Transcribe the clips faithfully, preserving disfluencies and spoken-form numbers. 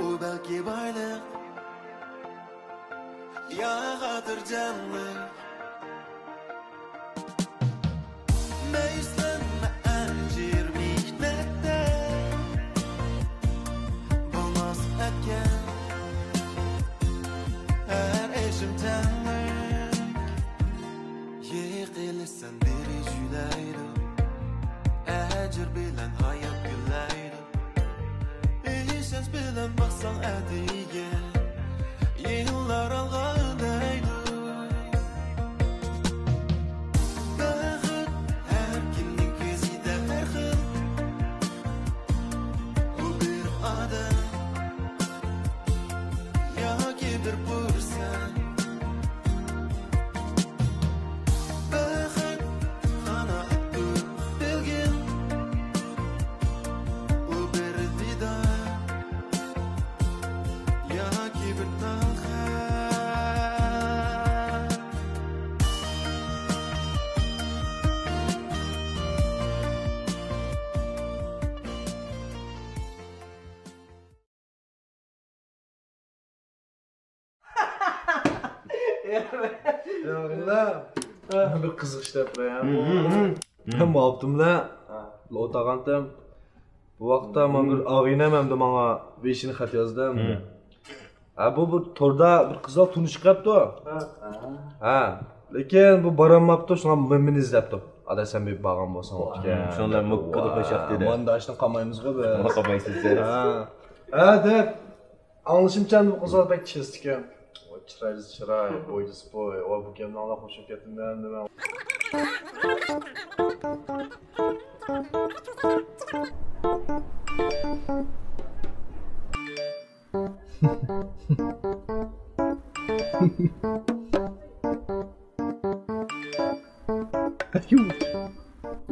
بۇ بەلكى بايلىق يا خاتىرجەملىك. مەيۈسلەنمە ئەنجىر مېھنەتتە، بولماس ئەتكەن ھەر ئېشىم تەڭلىك. يىقىلىشسەن بىرى جۈيلەيدۇ، ئەجىر بىلەن ھايات گۈللەيدۇ. ئىشەنچ بىلەن باقساڭ ئەتىگە، يىللار ئالغا ئۈندەيدۇ. بەخت ھەر كىمنىڭ كۆزىدە ھەر خىل. ئۇ بىر ئادەم ياكى بىر پۇرسەت. بەخت قانائەتتۇر بەلكىم، ئۇ بىر دىدار ياكى بىر تال خەت. ياغلا. بىر قىزىق ئىش دەپ بېرەي. مەن مۇئاپتىملا ئولتۇرغانتىم. بۇ ۋاقىتتا مانا بىر ئاغىنەم ئەمدى ماڭا بېشىنى خەت يازدى ئەمدى. ھە، بۇ، بۇ توردا بىر قىزلار تونۇشۇپ قاپتۇ. ھە. لېكىن بۇ بارالماپتۇ، شۇڭا مېنى ئىزدەپتۇ. ئادا، سەن بىر بارغان بولساڭ بوپتىكەن. شۇنىڭ بىلەن مۇككىدا خوشاق دېدى. مانا ئاشتىن قالمايمىزغۇ بىز. قالمايسىز سىز. ھە. ھە، دەپ. ئاڭلىشىمچە، بۇ قىزلار بەك چېستىكەن. ۋاي، چىرايلىق چىراي، بويلىسى بوي. ۋاي، بۇ گەپنى ئاڭلاپ خوش بولۇپ كەتتىم دە، نېمە.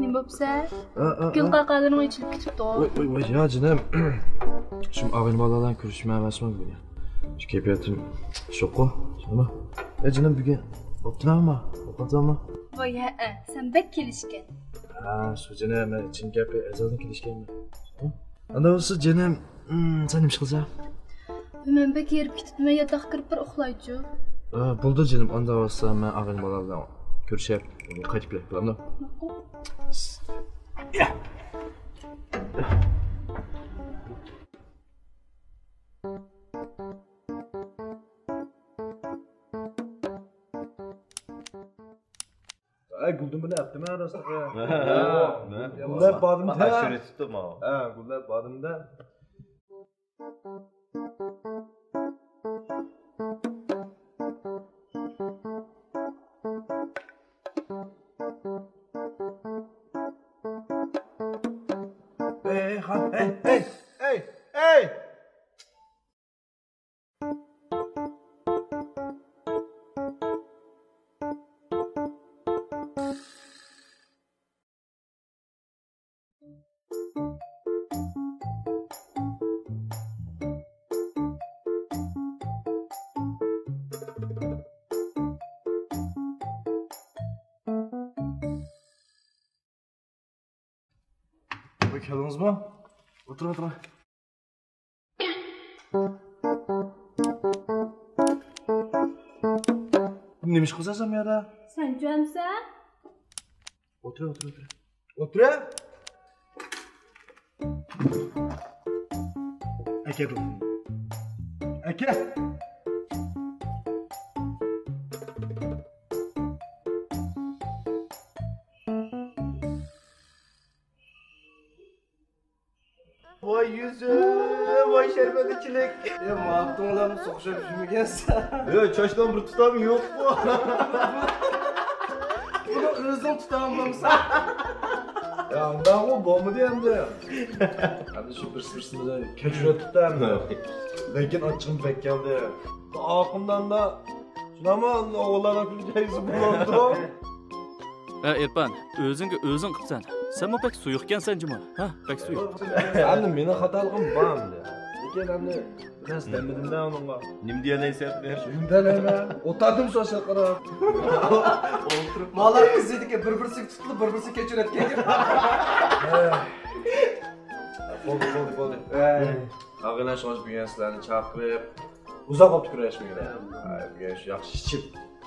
نېمە بوپسە؟ گۈل قاقالىرىڭ ئېچىلىپ كېتىپتۇ. ۋاي، ۋاي، ۋاي، يا جېنىم. شۇ ئاغىنە بالىلار بىلەن كۆرۈشمەي ئەمەسمۇ بۈگۈن؟ شۇ كەيپىياتىم شوققۇ، جېنىم. يا جېنىم، بۈگۈن ئوبدانمۇ؟ ئوبدانمۇ؟ ۋاي، ھەئە، سەن بەك كېلىشكەن. ھە، شۇ جېنىم، مەن چىن گەپى ئەزەلدىن كېلىشكەنمەن. ئاندىن بولسا جېنىم، سەن نېمە ئىش قىلسا؟ مەن بەك ھېرىپ كېتىپتىمەن، ياتاققا كىرىپ بىر ئۇخلايچۇ. ئا، بولدى جېنىم، ئانداق بولسا مەن ئاغىنە بالىلار بىلەن كۆرۈشۈپ قايتىپ كېلەي، بولامدۇ؟ ماقۇل. ئەي، گۈلدۈمبىنى ئەپتىمەن راستلىقى. ھە، ھە. گۈللەپ بادىمدە. ئاشۇرۇۋېتىپتۇ ماۋۇ. ھە، گۈللەپ بادىمدە. ئەي، خان، ئەي، ئەي، ئەي، ئەي! ۋاي، كەلدىڭىزمۇ؟ ئولتۇرۇڭ، ئولتۇرۇڭ. نېمە ئىش قىلىسەن سەن بۇ يەردە؟ سەنچۇ ئەمسە؟ ئولتۇرۇڭ، ئولتۇرۇڭ، ئولتۇرۇڭ. ئولتۇرۇڭ. ئەكە، بۇ. ئەكە. ۋاي يۈزۈم، ۋاي شەرمەندىچىلىك. يا، ماڭا توڭلام سوقۇشۇپ يۈرمىگەنسەن. يا، چاچلام بىر تۇتام يوققۇ. بۇنى ئۆزۈڭ تۇتالمامسەن. يا، ئۇنداقمۇ بولمىدى ئەمدى. ئەمدى شۇ بىرسى بىرسىنى كەچۈرۈۋېتىپتۇ ئەمدى. لېكىن ئاچچىقىم بەك كەلدى. ئاقىمداندا شۇنداقمۇ ئوغۇللارنىڭ كۈلكىسى بولامدۇ؟ ھە، ئېرپان، ئۆزۈڭگە ئۆزۈڭ قىپسەن. سەنمۇ بەك سۇيۇقكەنسەن جۇمۇ. ھە، بەك سۇيۇق. ئەمدى مېنىڭ خاتالىقىم بار ئەمدى. لېكىن ئەمدى بىر نەرسە دەممىدىم-دە ئۇنىڭغا. نېمە دېيەلەيسەن ئەمدى؟ نېمە دېيەلەيمەن؟ ئولتۇردۇم شۇ ئاشۇ قاراپ. ئولتۇرۇپ. مالا قىزىدىكى بىر-بىرسىگە تۇتۇلۇپ، بىر-بىرسىگە كەچۈرۈۋەتكەن گەپ. ھە. بولدى، بولدى، بولدى. ھە. ئاغىنە، شۇڭا بۈگۈن سىلەرنى چاقىرىپ، ئۇزاق ۋاقىت كۆرۈشمىگىلى. ھە، بۈگۈن شۇ ياخشى ئىچىپ،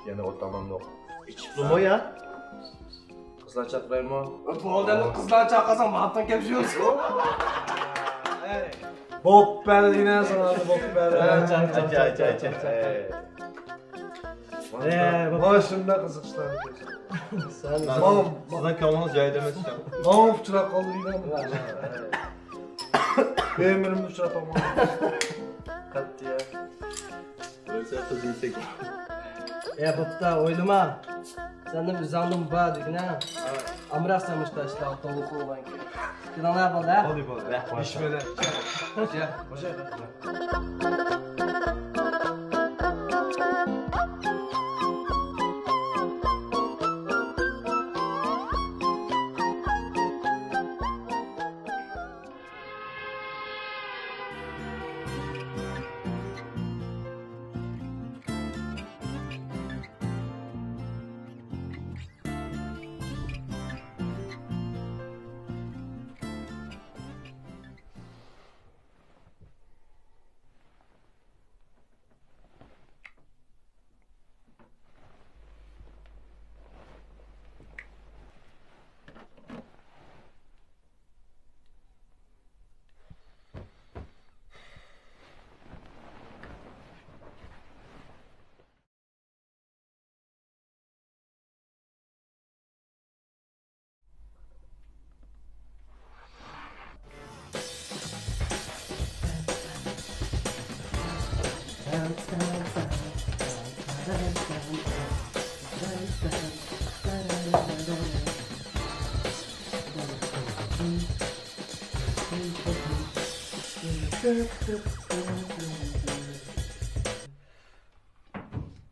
يەنە ئولتۇرمامدۇق. ئىچىپلىمۇ يا؟ قىزلار چاقىرايمۇ؟ بولدى، قىزلار چاقىرساڭ ماڭا كەپ يۈرسۇن. بوپپەلدىنە ساڭا، بوپپەلدىنە. مانا شۇنداق قىزىقىشلارنى كۆرسەت. سەن، سىزنىڭ كۆڭلىڭىز جايىدا ئەمەس ئىكەن. ماڭا ئۇچراپ قالدى دېگەن. ئۆمرۈمدە ئۇچراپ قالمىغان. قەتئىي. ئۆلسە قىز يېسەك. ئە، بوپتا، ئويلىما. سەندىن ئۆزۈڭدىن بار دېگىنە. ئامراق سەن مۇشۇ ئىشلارغا توغرا قىلغان كېلىڭلار بولدى. بولدى، بولدى. بىسمىللا.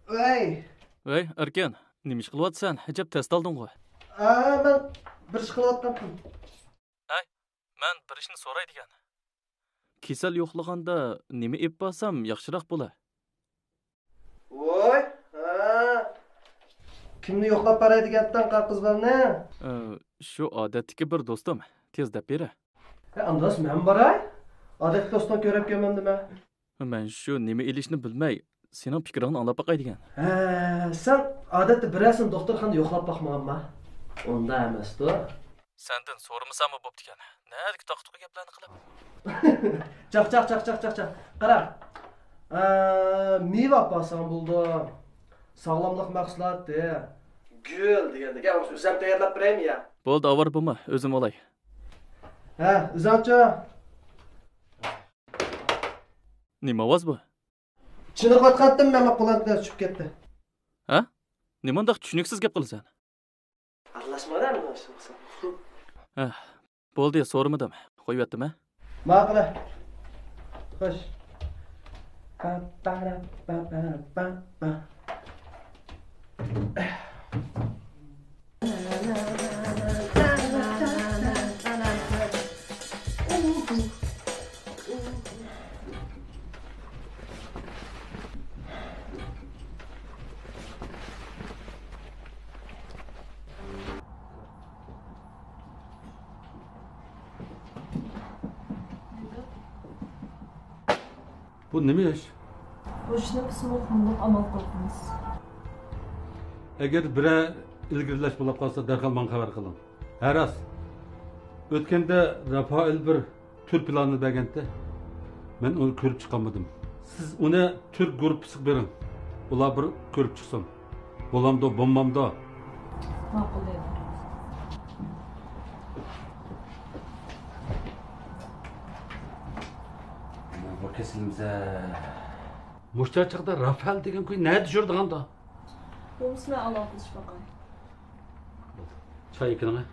ۋەي! ۋەي، ئەركىن، نېمە ئىش قىلىۋاتىسەن؟ ئەجەب تەستە ئالدىڭغۇ؟ ئا، مەن بىر ئىش قىلىۋاتقانتىم. ھەي، مەن بىر ئىشنى سوراي دېگەن. كېسەل يوقلىغاندا نېمە ئېلىپ بارسام ياخشىراق بولا؟ ۋوي، ھە. كىمنى يوقلاپ باراي دېگەنتىڭ، قارا قىز بالىنى؟ ئە، شۇ ئادەتتىكى بىر دوستۇم، تېز دەپ بېرە. ھە، ئانداس مەن باراي؟ ئادەتتىكى دوستۇڭ كۆرۈپ كەلمەمدىمەن. مەن شۇ نېمە ئېلىشنى بىلمەي، سېنىڭ پىكرىڭنى ئاڭلاپ باقاي دېگەن. ھە، سەن ئادەتتە بىرەرسىنى دوختۇرخانىدا يوقلاپ باقمىغانما؟ ئۇنداق ئەمەستۇ. سەندىن سورىمىساممۇ بوپتىكەن. نەدىكى تاقا-تۇقا گەپلەرنى قىلىپ. چاق، چاق، چاق، چاق، چاق، چاق. قارا. ئە، مېۋە ئاپارساڭ بولىدۇ. ساغلاملىق مەھسۇلاتى. گۈل دېگەندەك، يا، ئۆزۈم تەييارلاپ بېرەيمۇ يا؟ بولدى، ئاۋارە بولما، ئۆزۈم ئالاي. ھە، ئۆزۈڭچۇ؟ نېمە ئاۋاز بۇ؟ چېنىقىۋاتقانتىم، مەن قۇلاقلىرىم چۈشۈپ كەتتى. ھە؟ نېمانداق چۈشىنىكسىز گەپ قىلىسەن؟ ئارىلاشمىغىن، ئارىلاشمىسۇن. ھە، بولدى، سورىمىدىم. قويۇۋەتتىم، ھە؟ ماقۇل. خوش. بۇ نېمە ئىش؟ بۇ ئىشنى پىسمۇ قۇملۇق ئامال قىلىمىز. ئەگەر بىرەر ئىلگىرىلەش بولۇپ قالسا، دەرھال ماڭا خەۋەر قىلىڭ. ھە، راست. ئۆتكەندە رافائېل بىر تۈر پىلانىنى بەرگەنتى. مەن ئۇنى كۆرۈپ چىقالمىدىم. سىز ئۇنى تۈر گۇرۇپپىسىغا بېرىڭ. ئۇلار بىر كۆرۈپ چىقسۇن. بولامدۇ، بولمامدۇ؟ ماقۇل دەيمەن. بۇ كېسىلىمسە. مۇشۇ چاغدا رافائېل دېگەن كوي نەدە يۈرىدىغاندۇ؟ بولمىسا مەن ئالاقىلىشىپ باقاي. چاي ئەكىلىڭە.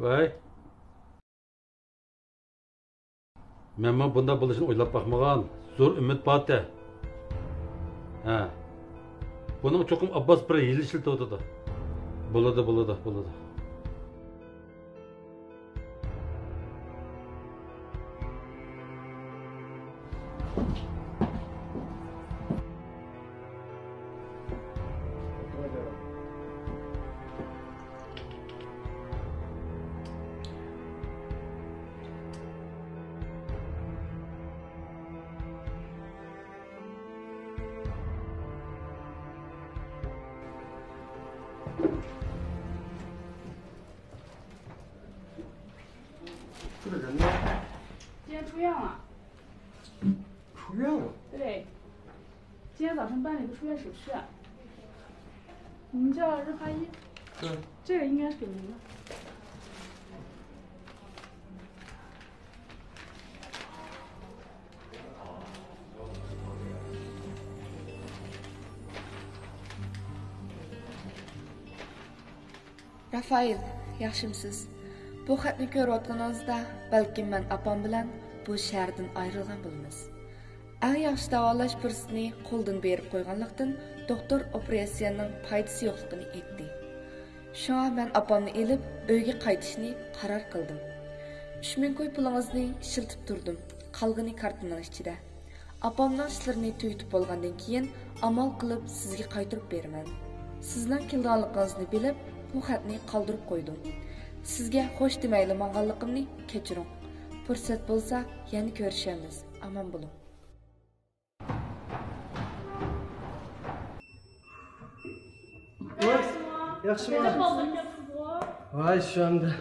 ۋەي. مەنمۇ بۇنداق بولۇشىنى ئويلاپ باقمىغان. زور ئۈمىد بارتى. ھە. بۇنىڭ چوقۇم ئابباس بىر ھىيلە ئىشلىتىۋاتىدۇ. بولىدۇ، بولىدۇ، بولىدۇ. 今天出院了。出院了？对，今天早晨办了一个出院手续。你们叫热帕伊？对。这个应该是给您的。 رافائېل، ياخشىمسىز؟ بۇ خەتنى كۆرۈۋاتقىنىڭىزدا، بەلكىم مەن ئاپام بىلەن بۇ شەھەردىن ئايرىلغان بولىمىز. ئەڭ ياخشى داۋالاش پۇرسىتىنى قولدىن بېرىپ قويغانلىقتىن، دوختۇر ئوپېراتسىيەنىڭ پايدىسى يوقلۇقىنى ئېيتتى. شۇڭا مەن ئاپامنى ئېلىپ، ئۆيگە قايتىشنى قارار قىلدىم. ئۈچ مىڭ كوي پۇلىڭىزنى ئىشلىتىپ تۇردۇم، قالغىنى كارتىنىڭ ئىچىدە. ئاپامنىڭ ئىشلىرىنى تۈگىتىپ بولغاندىن كېيىن، ئامال قىلىپ سىزگە قايتۇرۇپ بېرىمەن. سىزنىڭ كېلىدىغانلىقىڭىزنى بىلىپ، بۇ خەتنى قالدۇرۇپ قويدۇم. سىزگە خوش دېمەيلا ماڭغانلىقىمنى كەچۈرۈڭ. پۇرسەت بولسا، يەنە كۆرۈشەرمىز. ئامان بولۇڭ. ۋاي، ياخشىمۇ؟ ۋاي، شۇنداق.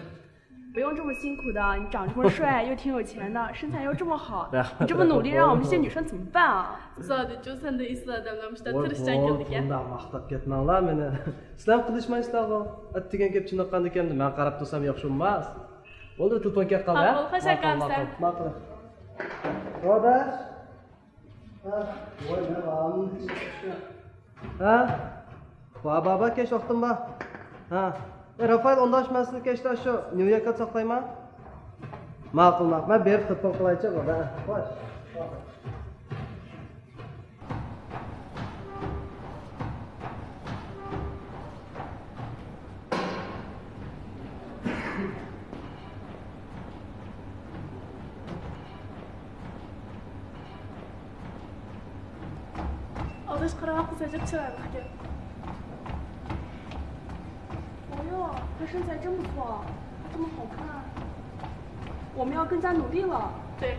不用这么辛苦的，你长这么帅，又挺有钱的，身材又这么好，你这么努力，让我们这些女生怎么办啊？زادى جۇ سەندە ئېسىل ئادەملەر مۇشۇنداق تىرىشچان كېلىدىكەن. بۇنداق ماختاپ كەتمەڭلار مېنى. سىلەر قىلىشمايسىلارغۇ. ئەتىگەن كېلىپ چېنىققاندىكىن مەن قاراپ تۇرسام ياخشى بولماس. بولدى، تېلېفون كەپ قالدى، ھە؟ ماقۇل، ماقۇل، ماقۇل. ھە؟ ۋاي، مەن ھامىلە. ھە؟ ۋا، بابا، كەچ ۋاقتىم بار. ھە. ئەي، رافائېل، ئۇنداق مەن سىزنى كەچتە شۇ نيۇ يوركقا ساقلايمەن. ماقۇل، ماقۇل. مەن بېرىپ تېلېفون قىلايچۇ، بابا. خوش. ئاداش، قاراۋاتقىسە جىق چىرايلىق ئىكەن. ئويۇ، 他身材真不错，他这么好看。我们要更加努力了。对。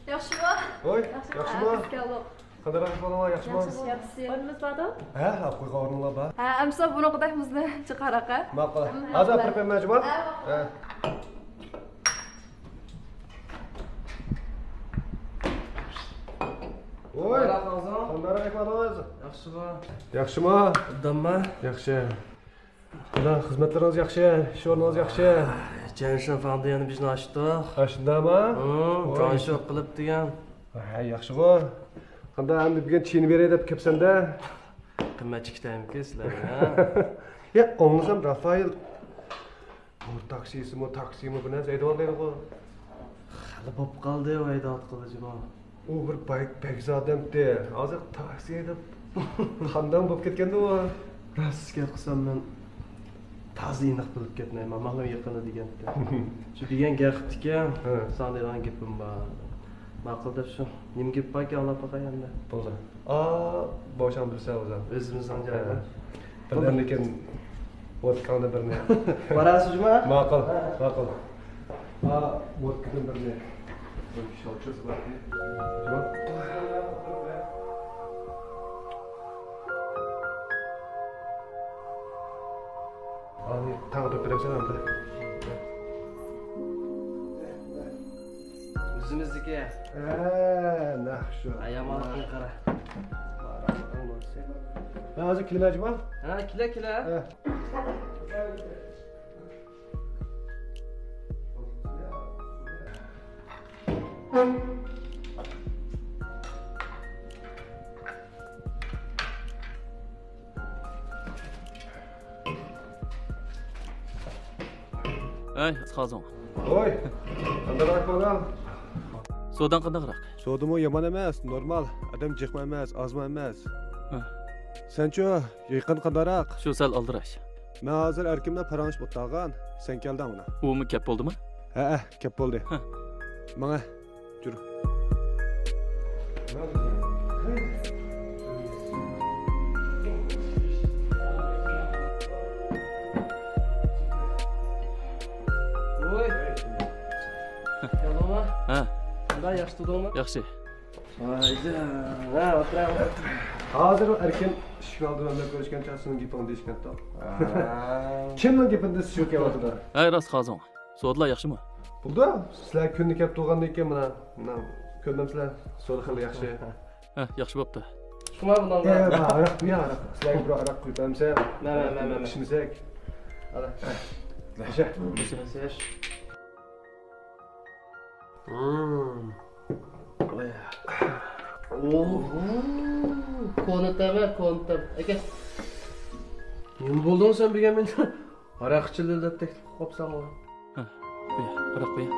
ياخشىمۇ؟ ھوي، ياخشىمۇ؟ ھە، بىز كەلدۇق. قانداق ئەھۋالىڭلار، ياخشىمۇ؟ ياخشى. ئورنىمىز باردۇ؟ ھە، ئاپقويغان ئورنۇڭلار بار. ھە، ئەمسە بۇنىڭغىدەك بىزنى چىقاراق، ھە؟ ماقۇل. ھازىر ئاپىرىپ بەرمەكچىمەن. ھە، ماقۇل. ھە. ۋوي، قانداق ئەھۋالىڭىز؟ ياخشىغۇ. ياخشىمۇ؟ ئوبدانما؟ ياخشى. قانداق، خىزمەتلىرىڭىز ياخشى؟ ئىش ئورنىڭىز ياخشى؟ جەنشىن فاڭدا يەنە بىزنى ئاچتۇق. ھە، شۇنداقمۇ؟ ھە، ۋوي. ترانشور قىلىپ دېگەن. ھە، ياخشىغۇ. قانداق، ئەمدى بۈگۈن چېيىنى بېرەي دەپ كەپسەندە؟ قىممەت چىقىشتى ئەمىكى سىلەرگە، ھە؟ يا، ئاڭلىسام، رافائېل بۇ تاكسىسىمۇ، تاكسىمۇ بىر نەرسە ھەيدىۋالمايدىغۇ. خېلى بوپ قالدى ئۇ ھەيدەۋاتقىلى جۇمۇ. ئۇ بىر باي، بەگزادەمتى. ھازىر تاكسى ھەيدەپ خاندان بولۇپ كەتكەندە ئۇ. راست گەپ قىلسام، مەن تازا ئېنىق بىلىپ كەتمەيمەن، ماڭا يېقىنى دېگەنتى. شۇ دېگەن گەپ قىپتىكەن، ھە. ساڭا دەيدىغان گېپىم بار. ماقۇل دەپ شۇ. نېمە گېپى باركەن، ئاڭلاپ باقاي ئەمدى. بولدى. ئا، بوشاڭ بىلسە ئۆزۈڭ. ئۆزىمىزنىڭ جايىدا. بىردەمدىن كېيىن ۋودكاڭنى بىرنى. باراسىز جۇما؟ ماقۇل، ماقۇل. ئا، ۋودكىدىن بىرنى. ئانى تاڭ ئاتۇرۇپ بېرەمسەن ئەمدى؟ ئۆزىمىزدىكى. ھە، نەق شۇ. ھە، يامانلىقىنى قارا. مەن ھازىر كېلىمەن جۇما. ھە، كېلە، كېلە. ھە. ھەي، ئىسقازىڭ. ۋوي، قانداق ئەھۋالىڭ؟ سوداڭ قانداقراق؟ سودىمۇ يامان ئەمەس، نورمال. ئادەم جىقمۇ ئەمەس، ئازمۇ ئەمەس. ھە. سەنچۇ، يېقىن قانداقراق؟ شۇ سەل ئالدىراش. مەن ھازىر ئەركىمنى پاراڭلىشىپ ئولتۇرغان، سەن كەلدىڭ مانا. ئۇمۇ كەپ بولدىمۇ؟ ھەئە، كەپ بولدى. ھە. ماڭە. جۈر. 哎，哎，哎， ھە. قانداق، ياخشى تۇردۇڭمۇ؟ ياخشى. ھە، ئولتۇراڭ. ھازىر ئەركىن ئىشىكنىڭ ئالدىدا مەن بىلەن كۆرۈشكەن چاغدا سېنىڭ گېپىڭنى دېيىشكەنتۇ. كىمنىڭ گېپىنى دېسە شۇ كېلىۋاتىدۇ. ھەي، راست قازىڭ. سودىلار ياخشىمۇ؟ بولىدۇ. سىلەر كۈندە كەپ تۇرغاندىن كېيىن مانا، مانا كۆرمەمسىلەر؟ سودا خېلى ياخشى. ھە، ياخشى بوپتۇ. شۇڭا بۇنىڭغا. يا، يا، ھاراق قۇيۇڭ، ھاراق. سىلەرگە بىر ھاراق قۇيۇپ بەرمىسەم؟ مەن، مەن، مەن، مەن. ئىچمىسەك. ئالا. ياشا. ياشا. كونا تەمە، كونا تەم. ئاكا. نېمە بولدۇڭ سەن بۈگۈن مېنى؟ ھاراق ئىچىلدى دەپ تەكلىپ قىلىپ قويۇپسەنغۇ؟ ھە، قويا، ھاراق قويا.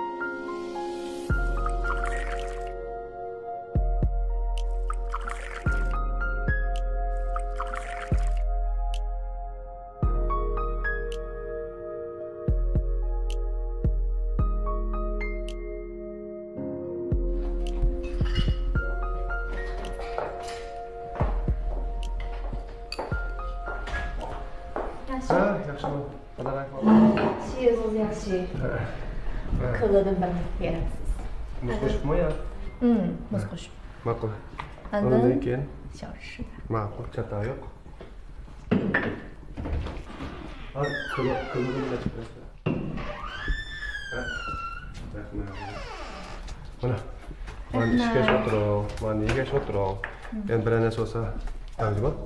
ياخشى. ھە، ياخشىمۇ؟ قانداق ئەھۋال؟ ياخشى، ئۆزىڭىز ياخشى؟ ھە. كولادىن بىرنى بېرەمسىز؟ مۇز قوشۇپمۇ يا؟ ھىم، مۇز قوشۇپ. ماقۇل. ئاندىن ئۇنىڭدىن كېيىن؟ شاۋشۇ. ماقۇل، چاتا يوق. ھە، كولا، كولادىن بىرنى ئېچىپ بېرەمسىز؟ ھە؟ رەھمەت. مانا. مانا ئىچكەچ ئولتۇرۇڭ. مانا يېگەچ ئولتۇرۇڭ. يەنە بىرەر نەرسە بولسا، دەڭجى بار.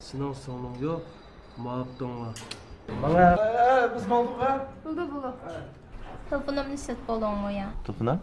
سېنىڭ سىڭلىڭ يوق، مۇھەببىتىڭ بار. ماڭا. ئە، بىز ماڭدۇق ھە. بولدى، بولدى. تېلېفونۇمنى سېتىپ بولدۇڭمۇ يا؟ تېلېفونۇم؟